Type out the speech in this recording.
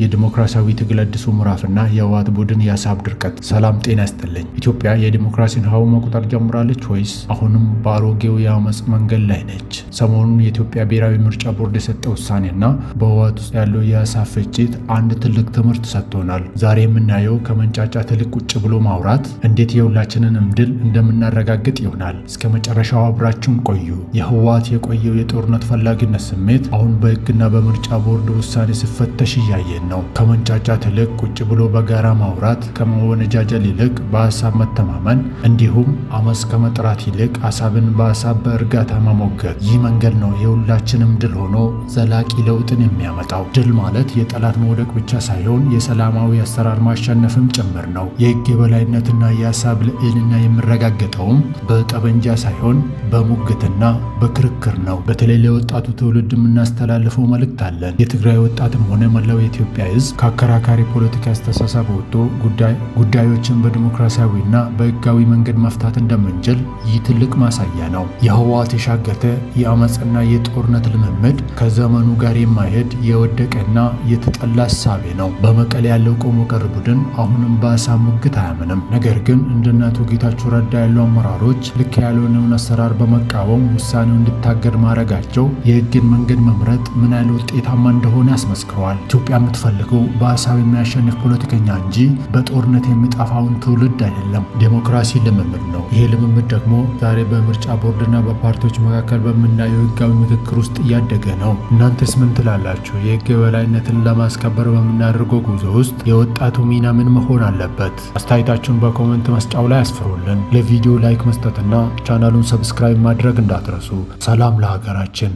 የዲሞክራሲያዊ ትግል አዲሱ ምዕራፍና የህወሓት ቡድን የሀሳብ ድርቀት። ሰላም ጤና ይስጥልኝ። ኢትዮጵያ የዲሞክራሲን ሀሁ መቁጠር ጀምራለች ወይስ አሁንም በአሮጌው የአመፅ መንገድ ላይ ነች? ሰሞኑን የኢትዮጵያ ብሔራዊ ምርጫ ቦርድ የሰጠው ውሳኔና በህወሓት ውስጥ ያለው የሀሳብ ፍጭት አንድ ትልቅ ትምህርት ሰጥቶናል። ዛሬ የምናየው ከመንጫጫት ይልቅ ቁጭ ብሎ ማውራት እንዴት የሁላችንንም ድል እንደምናረጋግጥ ይሆናል። እስከ መጨረሻው አብራችሁን ቆዩ። የህወሓት የቆየው የጦርነት ፈላጊነት ስሜት አሁን በህግና በምርጫ ቦርድ ውሳኔ ሲፈተሽ እያየን ነው። ከመንጫጫት ይልቅ ቁጭ ብሎ በጋራ ማውራት፣ ከመወነጃጀል ይልቅ በሀሳብ መተማመን፣ እንዲሁም አመፅ ከመጥራት ይልቅ ሀሳብን በሀሳብ በእርጋታ መሞገት። ይህ መንገድ ነው የሁላችንም ድል ሆኖ ዘላቂ ለውጥን የሚያመጣው። ድል ማለት የጠላት መውደቅ ብቻ ሳይሆን የሰላማዊ አሰራር ማሸነፍም ጭምር ነው። የህግ የበላይነትና የሀሳብ ልዕልና የሚረጋገጠውም በጠመንጃ ሳይሆን በሙግትና በክርክር ነው። በተለይ ለወጣቱ ትውልድ የምናስተላልፈው መልእክት አለን። የትግራይ ወጣትም ሆነ መላው የኢትዮጵያ ሕዝብ ከአከራካሪ ፖለቲካ አስተሳሰብ ወጥቶ ጉዳዮችን በዲሞክራሲያዊና በህጋዊ መንገድ መፍታት እንደምንችል ይህ ትልቅ ማሳያ ነው። የህወሓት የሻገተ የአመፅና የጦርነት ልምምድ ከዘመኑ ጋር የማይሄድ የወደቀና የተጠላ እሳቤ ነው። በመቀሌ ያለው ቆሞ ቀር ቡድን አሁንም በሀሳብ ሙግት አያምንም። ነገር ግን እንደነ አቶ ጌታቸው ረዳ ያሉ አመራሮች ልክ ያልሆነውን አሰራር በመቃወም ውሳኔው እንዲታገድ ማድረጋቸው የህግን መንገድ መምረጥ ምን ያህል ውጤታማ እንደሆነ አስመስክረዋል። ኢትዮጵያ የምትፈልገው በሀሳብ የሚያሸንፍ ፖለቲከኛ እንጂ በጦርነት የሚጠፋውን ትውልድ አይደለም። ዴሞክራሲ ልምምድ ነው። ይሄ ልምምድ ደግሞ ዛሬ በምርጫ ቦርድና በፓርቲዎች መካከል በምናየው ህጋዊ ምክክር ውስጥ እያደገ ነው። እናንተስ ምን ትላላችሁ? የህግ የበላይነትን ለማስከበር በምናደርገው ጉዞ ውስጥ የወጣቱ ሚና ምን መሆን አለበት? አስተያየታችሁን በ comment መስጫው ላይ አስፍሩልን። ለቪዲዮ like መስጠትና ቻናሉን subscribe ማድረግ እንዳትረሱ። ሰላም ለሀገራችን።